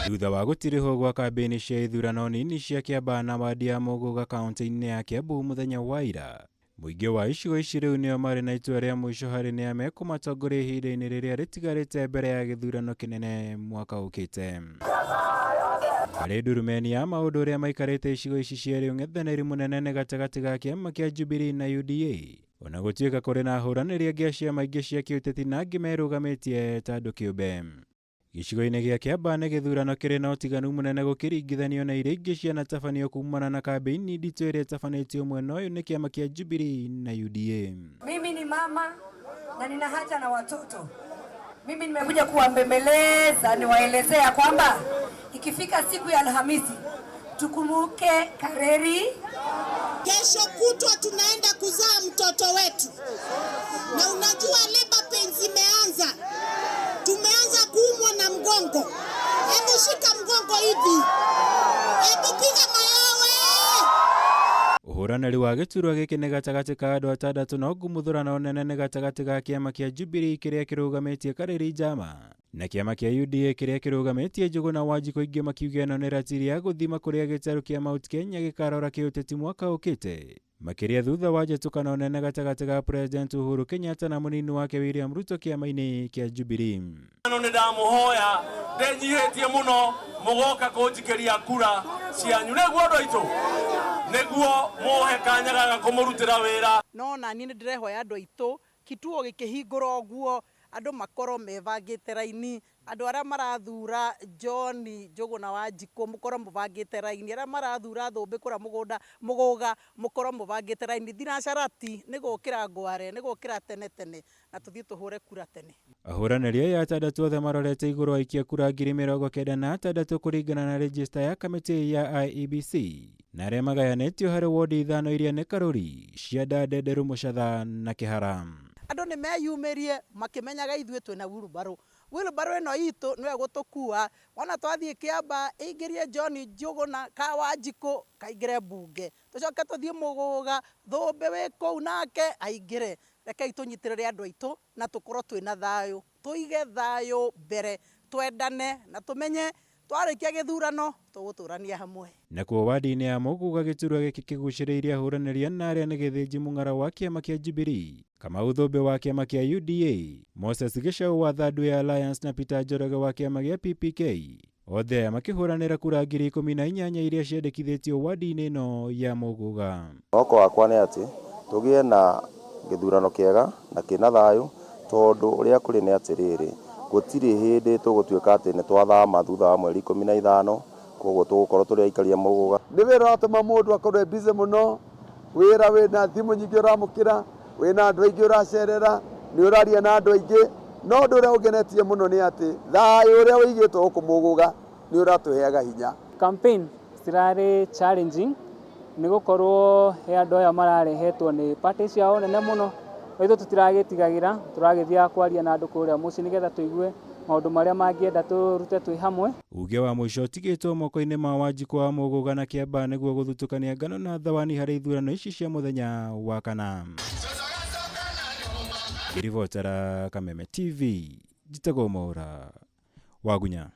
Thutha wa gũtirihwo gwa kambĩini cia ithurano nini cia Kiambaa na wadi ya Muguga kaunti-inĩ ya Kiambu mũthenya wa ira, mũingĩ wa icigo ici rĩu nĩo marĩ na itua rĩa mũico harĩ nĩa mekũmatongoria ihinda-inĩ rĩrĩa rĩtigarĩte mbere ya gĩthurano kĩnene mwaka ũkĩte. Harĩ ndurumeni ya maũndũ ũrĩa maikarĩte icigo ici cierĩ ũng'ethanĩri mũnene nĩ gatagatĩ ga kĩama kĩa Jubilee na UDA. Ona gũtuĩka kũrĩ na ahũranĩri angĩ a ciama ingĩ cia kĩũteti na angĩ merũgamĩtie ta andũ kĩũmbe. Gĩcigo-inĩ gĩa Kiambaa nĩ gĩthurano kĩrĩ na ũtiganu mũnene gũkĩringithanio na iria ingĩ cianatabanio kumana na kambĩini nditũ ĩrĩa ĩtabanĩtio mwena ũyũ nĩ kĩama kĩa Jubilee na UDA. Mimi ni mama na nina haja na watoto. Mimi nimekuja kuwabembeleza niwaelezea kwamba ikifika siku ya Alhamisi tukumbuke Kareri. Kesho kutwa tunaenda kuzaa mtoto wetu, na unajua labor pains zimeanza, tumeanza kuumwa na mgongo. Hebu shika mgongo hivi, hebu piga mayowe. Ũhũranĩri wa gĩturwa gĩkĩ nĩ gatagatĩ ka andũ atandatũ no ngumuthũrano nene nĩ gatagatĩ ga kĩama kĩa Jubilee kĩrĩa kĩrũgamĩtie Karĩri Njama na kĩama kĩa UDA kĩrĩa kĩrũgamĩtie Njũgũna Wanjikũ aingĩ makiuga ĩno nĩ ratiri ya gũthima kũrĩa gĩtarũ kĩa Mount Kenya gĩkarora kĩũteti mwaka ũkĩte makĩria thutha wa njatũkano nene gatagatĩ ga President Uhuru Kenyatta na mũnini wake William Ruto kĩama-inĩ kĩa Jubilee. No nĩ ndamũhoya ndenyihĩtie mũno mũgoka kũnjikĩria kura cianyu nĩguo andũ aitũ nĩguo mũhe kanya gaka kũmũrutĩra wĩra. No nani nĩ ndĩrehoya andũ aitũ kituo gĩkĩhingũra ũguo andũ makorwo mebangĩte raini andũ arĩa marathura John Njũgũna Wanjikũ mũkorwo mũbangĩte raini arĩa marathura Thũmbĩ kũrĩa mũgũnda Mũgũga mũkorwo mũbangĩte raini thinacarati nĩ gũkĩra ngware nĩ gũkĩra tene tene na tũthiĩ tũhũre kura tene. Ahũranĩri aya atandatũ othe marorete igũrũ aikia kura 96,000 kũringana na rejista ya kamĩtĩ ya IEBC na arĩa magayanĩtio harĩ wodi ithano iria nĩ Karuri, Cianda, Ndenderu, Mũcatha na Kĩhara. Andũ nĩ meyumĩrie makĩmenyaga ithuĩ twĩna wheelbarrow. Wheelbarrow ĩno itũ nĩyo ĩgũtũkua wona twathiĩ Kiambaa ĩingĩrie John Njũgũna ka Wanjikũ kaingĩre mbunge tũcoke tũthiĩ Mũgũga Thũmbĩ wĩ kũu nake aingĩre. Rekei tũnyitĩrĩre andũ aitũ na tũkorwo twĩna thayũ tũige thayũ mbere twendane na tũmenye twarĩkia gĩthurano tũgũtũrania hamwe. Nakuo wadi-inĩ ya Mũguga gĩturwa gĩkĩ kĩgucĩrĩirie ahũranĩri ana arĩa nĩ Gĩthĩnji Mũng'ara wa kĩama kĩa Jubilee, Kamau Thũmbĩ wa kĩama kĩa UDA, Moses Gĩcaũ wa Third Way Alliance na Peter Njoroge wa kĩama gĩa PPK. Othe aya makĩhũranĩra kura 18,000 iria ciandĩkithĩtio wadi-inĩ ĩno ya Mũguga. Mwĩhoko wakwa nĩ atĩ tũgĩe na gĩthurano kĩega na kĩna thayũ tondũ ũrĩa kũrĩ nĩ atĩrĩrĩ gũtirĩ hĩndĩ tũgũtuĩka atĩ nĩ twathama thutha wa mweri 15 koguo tũgũkorwo tũrĩ aikaria Mũgũga. Nĩ wĩra ũratũma mũndũ akorwo e busy mũno, wĩra wĩna thimũ nyingĩ ũramũkĩra, wĩna andũ aingĩ ũracerera, nĩ ũraria na andũ aingĩ, no ũndũ ũrĩa ũngenetie mũno nĩ atĩ thayũ ũrĩa ũigĩtwo gũkũ Mũgũga nĩ ũratũheaga hinya. Campaign cirarĩ challenging nĩ gũkorwo he andũ aya mararehetwo nĩ party ciao nene mũno no ithuĩ tũtiragĩtigagĩra tũragĩthiaga kwaria na andũ kũrĩa mũciĩ nĩgetha tũigue maũndũ marĩa mangĩenda tũrute twĩ hamwe. Uge wa mũico ũtigĩtwo moko-inĩ ma Wanjikũ wa Mũgũga na Kĩambaa nĩguo gũthutũkania ngano na thawani harĩ ithurano ici cia mũthenya wa kana. Ngĩribotera Kameme TV, njĩtagwo Mwaũra Wagunya.